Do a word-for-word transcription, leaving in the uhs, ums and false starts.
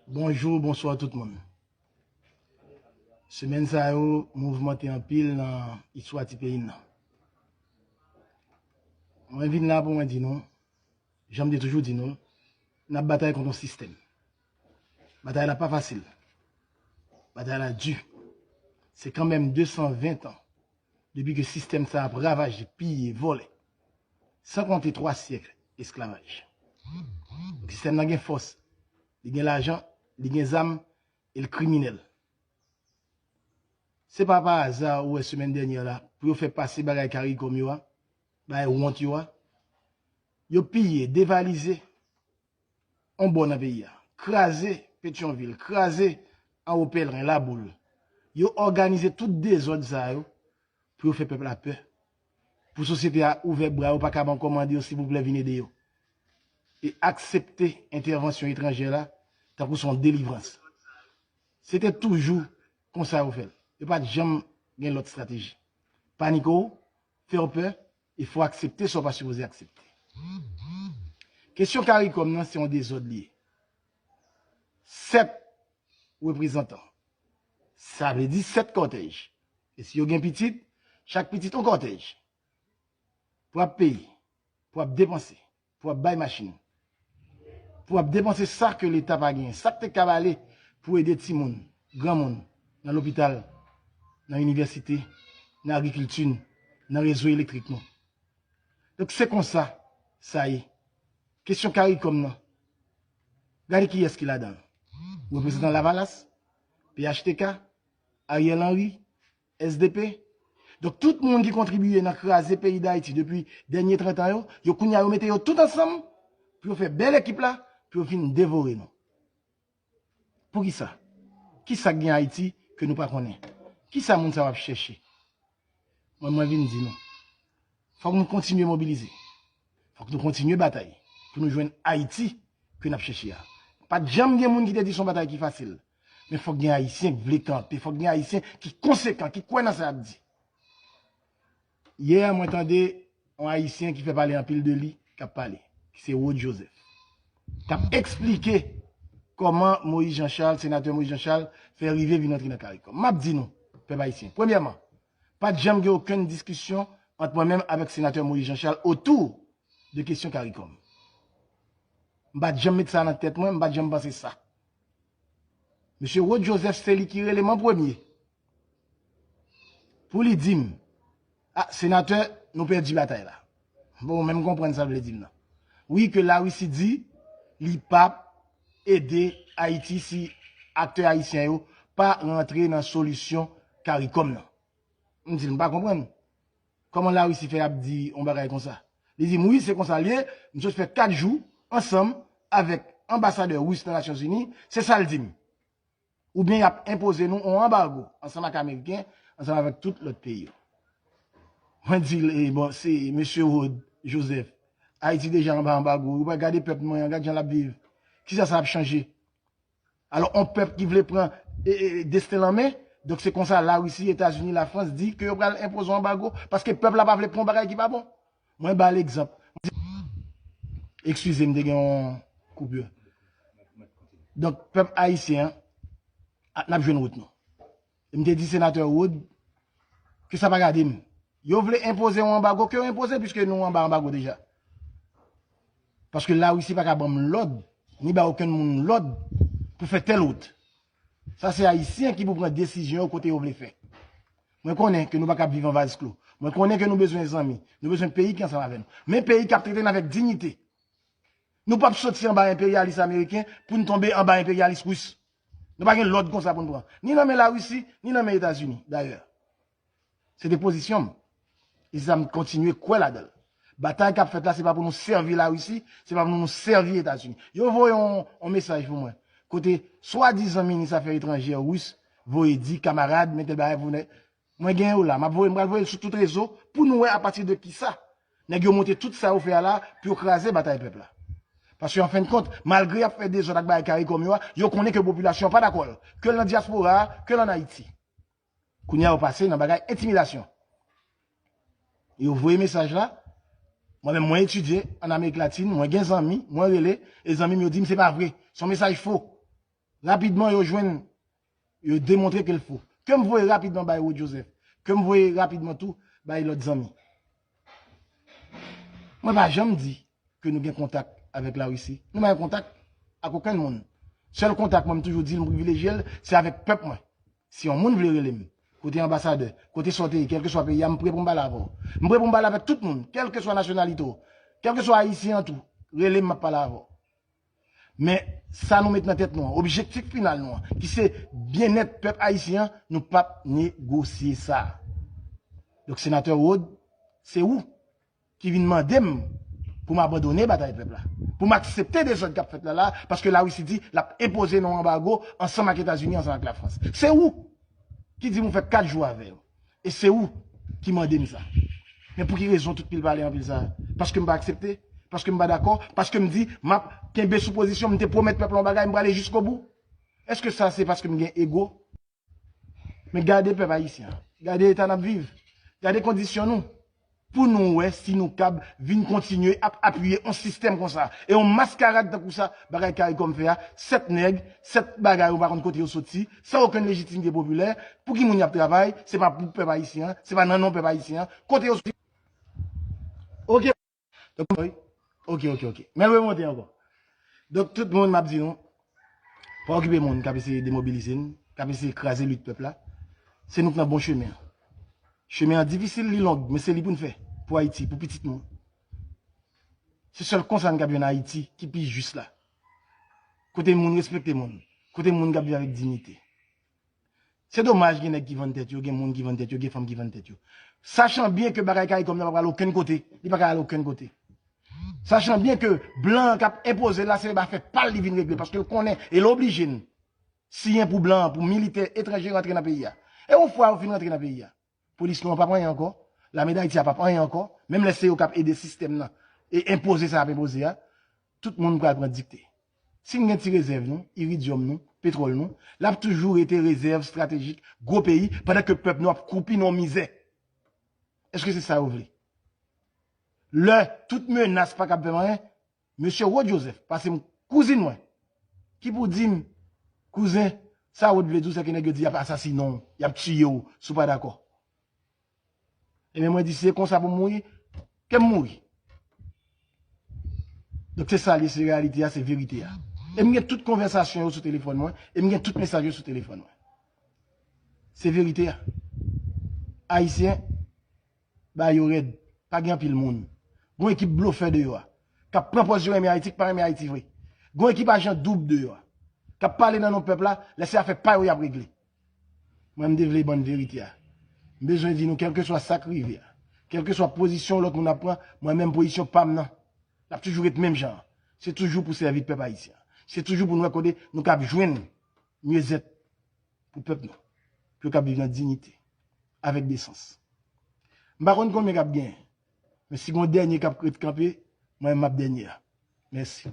Bonjou, bonswa tout moun. Semèn sa yo mouvmante anpil nan istwa ti peyi n nan. Mwen vin la pou mwen di nou, jan m te toujou di nou, n ap batay kont yon sistèm. Batay la pa fasil. Batay la di. Se kanmenm de san ven tan depi ke sistèm sa ap ravaje, piye, vòlè, san konte twa syèk esklavaj. Donk, sistèm nan gen fòs, li gen lajan, li gen zam, e l kriminèl. Se pa pa aza ou wè semèn dènyè la, pou yo fè pase bagay CARICOM yo a, bagay wont yo a, yo piye, devalize, yon bò nan peyi a. Kraze Petyonvil, kraze Anwo Pèlren, Laboul. Yo òganize tout dezòd sa yo pou yo fè pèp la pè. Pou sosyete a ouvè bra yo, pa kab ankò mande yo silvouplè vin ede yo. E aksepte entèvansyon etranjè la tankou se yon delivrans. Se te toujou konsa yo fè l. Yo pa t janm gen lòt estrateji. Panike w, fè w pè, e fò w aksepte sa w pa sipoze aksepte. Kesyon CARICOM nan se yon dezòd li ye. Sèt reprezantan. Sa vle di sèt kòtèj. E si yo gen pitit, chak pitit yon kòtèj. Pou ap peye, pou ap depanse, pou ap bay machin, pou ap depanse sa ke Leta pa genyen, sa k te kab ale pou ede timoun, granmoun, nan lopital, nan inivèsite, nan agrikilti n, nan rezo elektrik nou. Donk, se konsa sa ye. Kesyon CARICOM nan, gade kiyès ki ladan l. Reprezantan Lavalas, P H T K, Ariel Henry, S D P. Donk, tout moun ki kontribiye nan kraze peyi Dayiti depi dènye trant an yo, yo kounye a yo mete yo tout ansanm pou yo fè bèl ekip la, pou yo vin devore nou. Poukisa? Kisa k gen Ayiti ke nou pa konnen? Kisa moun sa yo ap chèche? Mwen, mwen vin di nou, fòk nou kontinye mobilize. Fòk nou kontinye batay pou nou jwenn Ayiti ke n ap chèche a. Pa t janm gen moun ki te di se yon batay ki fasil. Men fòk gen Ayisyen k vle kanpe, fòk gen Ayisyen ki konsekan, ki kwè nan sa y ap di. Yè, mwen tande yon Ayisyen ki fè pale anpil de li, k ap pale, ki se Rod Joseph, k ap eksplike kòman Moïse Jean Charles, senatè Moïse Jean Charles, fè rive vin antre nan CARICOM. M ap di nou, pèp ayisyen, premyèman, pa t janm gen okenn diskisyon ant mwen menm avèk senatè Moïse Jean Charles otou de kesyon CARICOM. M pa t janm met sa nan tèt mwen, m pa t janm panse sa. Mesye Rod Joseph se li ki rele m an premye pou li di m, "A, senatè, nou pèdi batay la." Bon, ou menm konprann sa l vle di m nan. Wi, ke Larisi di li p ap ede Ayiti si aktè ayisyen yo pa rantre nan solisyon CARICOM nan. M di l, "M pa konprann. Kòman Larisi fè ap di yon bagay konsa?" Li di m, "Wi, se konsa l ye. M sot fè kat jou ansanm avèk anbasadè ris nan Nasyonzini. Se sa l di m. Oubyen y ap enpoze nou yon anbago ansanm ak Ameriken, ansanm avèk tout lòt peyi yo." Mwen di l, "E bon, se mesye Rod Joseph, Ayiti deja anba anbago. Ou pa gade pèp mwen an, gad jan l ap viv. Kisa sa ap chanje?" Alò, yon pèp ki vle pran e, e, desten l an men, donk se konsa Larisi, Etazini, Lafrans di ke yo pral enpoze yon anbago, paske pèp la pa vle pran yon bagay ki pa bon. Mwen ba l egzanp. Eskize m, te gen yon koupir. Donk, pèp ayisyen an, a, n ap jwenn wout nou. E m te di senatè Rod ke sa pa gade m. Yo vle enpoze yon anbago, ke yo enpoze, piske nou anba anbago deja. Paske Larisi pa ka ban m lòd, ni ba okenn moun lòd pou fè tèl wout. Sa se Ayisyen ki pou pran desizyon yo kote yo vle fè. Mwen konnen ke nou pa ka ap viv an vaz klo. Mwen konnen ke nou bezwen zanmi. Nou bezwen peyi ki ansanm avè nou. Men peyi k ap trete n avèk diyite. Nou p ap soti anba enperyalis ameriken pou n tonbe anba enperyalis ris. Nou pa gen lòd konsa pou n pran. Ni nan men Larisi, ni nan men Etazini, dayè. Se te pozisyon m. E se sa m kontinye kwè ladan l. Batay k ap fèt la, se pa pou nou sèvi Larisi, se pa pou nou sèvi Etazini. Yo voye yon, yon mesaj pou mwen. Kote swadizan minis afè etranjè ris voye di, "Kamarad, men tèl bagay pou nèg." Mwen gen yo la, m ap voye, m pral voye l sou tout rezo pou nou wè apati de kisa nèg yo monte tout sa yo fè a la pou yo kraze batay pèp la. Paske an fen de kont, malgre y ap fè dezòd ak bagay CARICOM yo a, yo konnen ke popilasyon an pa dakò l, ke l nan dyaspora a, ke l ann Ayiti. Kounye a yo pase nan bagay entimidasyon. Yo voye mesaj la. Mwen menm, mwen etidye ann Amerik Latin, mwen gen zanmi, mwen rele, e zanmi m yo di m se pa vre. Se yon mesaj fo. Rapidman, yo jwenn, yo demontre ke l fo. Ke m voye rapidman bay Rod Joseph. Ke m voye rapidman tou bay lòt zanmi. Mwen pa janm di ke nou gen kontak avèk Larisi. Nou pa gen kontak ak okenn moun. Sèl kontak mwen, m toujou di l, m privilejye l, se avèk pèp mwen. Si yon moun vle rele m, kote anbasadè, kote sa w te ye, kèlkeswa peyi a, m pre pou m pale avè w. M pre pou m pale avèk tout moun, kèlkeswa nasyonalite w, kèlkeswa ayisyen an tou, rele m, m ap pale avè w. Men, sa nou met nan tèt nou an, objektif final nou an, ki se byennèt pèp ayisyen an, nou p ap negosye sa. Donk, senatè Rod, se ou ki vin mande m pou m abandone batay pèp la, pou m aksepte dezòd k ap fèt la la, paske Larisi di l ap enpoze nou anbago ansanm ak Etazini, ansanm ak Lafrans. Se ou ki di m ou fè kat jou avè yo. E se ou ki mande m sa. Men pou ki rezon tout pil pale anpil sa? Paske m pa aksepte? Paske m pa dakò? Paske m di m ap kenbe sou pozisyon, m te pwomèt pèp la yon bagay, m prale jiskobou? Èske sa se paske m gen ego? Men gade pèp ayisyen an. Gade eta n ap viv. Gade kondisyon nou. Pou nou wè si nou kab vin kontinye ap apiye yon sistèm konsa. E yon maskarad tankou sa, bagay Caricom fè a, sèt nèg, sèt bagay ou pa konn kote yo soti, san okenn lejitimite popilè, pou ki moun y ap travay, se pa pou pèp ayisyen an, se pa nan non pèp ayisyen an, kote yo soti. Oke. Donk, wi. Oke, oke, oke. Men l remonte ankò. Donk, tout moun, m ap di nou, pa okipe moun k ap eseye demobilize n, k ap eseye kraze lit pèp la. Se nou k nan bon chemen an. Chemen an difisil, li long, men se li pou n fè. Pou Ayiti, pou pitit nou. Se sèl konsa n kab jwenn Ayiti ki pi jis la. Kote moun respekte moun. Kote moun kab viv avèk diyite. Se domaj gen nèg ki vann tèt yo, gen moun ki vann tèt yo, gen fanm ki vann tèt yo. Sachan byen ke bagay Caricom nan pa pral okenn kote, li pa ka al okenn kote. Sachan byen ke blan an k ap enpoze l la, se afè pa l li vin regle, paske l konnen, e l oblije n siyen pou blan an, pou militè etranje rantre nan peyi a. E yon fwa yo fin rantre nan peyi a, polis nou an p ap anyen ankò, lame Dayiti a p ap anyen ankò, menm lè se yo k ap ede sistèm nan e enpoze sa y ap enpoze a, tout moun pral pran dikte. Si n gen ti rezèv nou, iridyòm nou, petwòl nou, l ap toujou rete rezèv estratejik gwo peyi, pandan ke pèp nou ap kwoupi nan yon mizè. Èske se sa yo vle? Lè tout menas pa kab fè m anyen, mesye Rod Joseph, pase m kouzin mwen, ki pou di m, kouzen, sa Rod vle di w, se ke nèg yo di y ap asasinen w, y ap tiye w, si w pa dakò. Ebyen, mwen di, si se konsa pou m mouri, ke m mouri. Donk, se sa l ye, se reyalite a, se verite a. E m gen tout konvèsasyon yo sou telefòn mwen, e m gen tout mesaj yo sou telefòn mwen. Se verite a. Ayisyen, ba yo rèd. Pa gen anpil moun. Gon ekip blofè deyò a, k ap pran pòz yo renmen Ayiti, k pa renmen Ayiti vre. Gon ekip ajan doub deyò a, k ap pale nan non pèp la, lè se afè pa yo y ap regle. Mwen, m te vle ban n verite a. M bezwen di nou, kèlkeswa sa k rive a, kèlkeswa pozisyon lòt moun ap pran, mwen menm pozisyon pa m nan, l ap toujou ret menm jan an. Se toujou pou sèvi pèp ayisyen an. Se toujou pou n wè kote nou kab jwenn myezèt pou pèp nou, pou yo kab viv nan diyite, avèk desans. M pa konn konbyen k ap genyen, men si gon dènye k ap ret kanpe, mwen menm m ap dènye a. Mèsi.